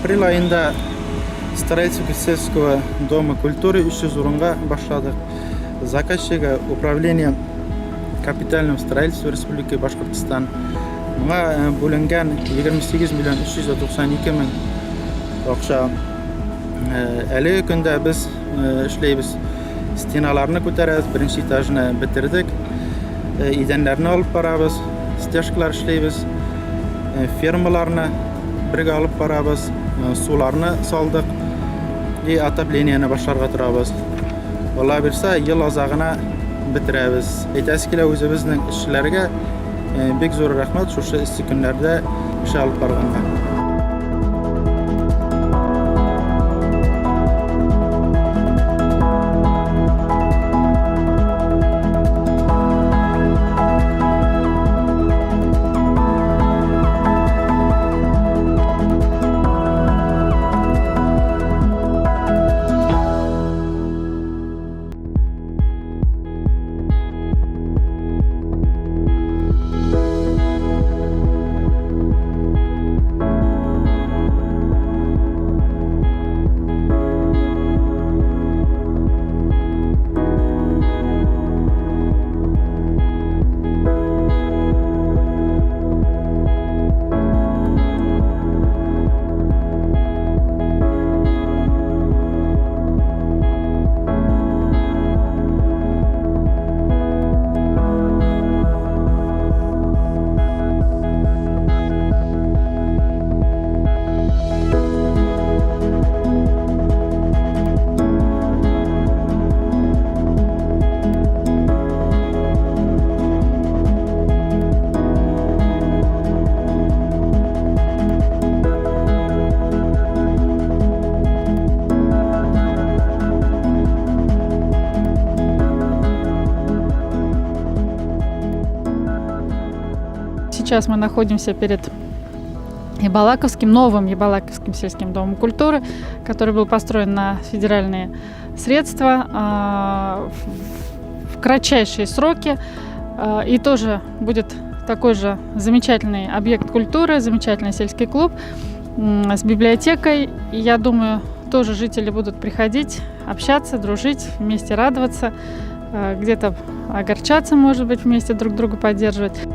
Апрель аенда строительство сельского дома культуры 300 урынга башладык. Заказчигы управление капитального строительства Республики Башкортостан. Моңа бүленгән 28 миллион 392 мең акча. Әлеге көндә без эшләйбез. Стеналарны күтәрәбез, беренче этажны бетердек. Идәннәрне алып барабыз, стяжкалар эшләйбез, фермаларны бергә алып барабыз, суларны салдык и отоплениене башларга торабыз. Алла бирсә, ел азагына бетерәбез. Әйтәсе килә үзебезнең эшчеләргә бик зур рәхмәт шушы эссе көннәрдә эш алып барганга. Сейчас мы находимся перед Ябалаковским, новым Ябалаковским сельским домом культуры, который был построен на федеральные средства в кратчайшие сроки. И тоже будет такой же замечательный объект культуры, замечательный сельский клуб с библиотекой. И я думаю, тоже жители будут приходить, общаться, дружить, вместе радоваться, где-то огорчаться, может быть, вместе друг друга поддерживать.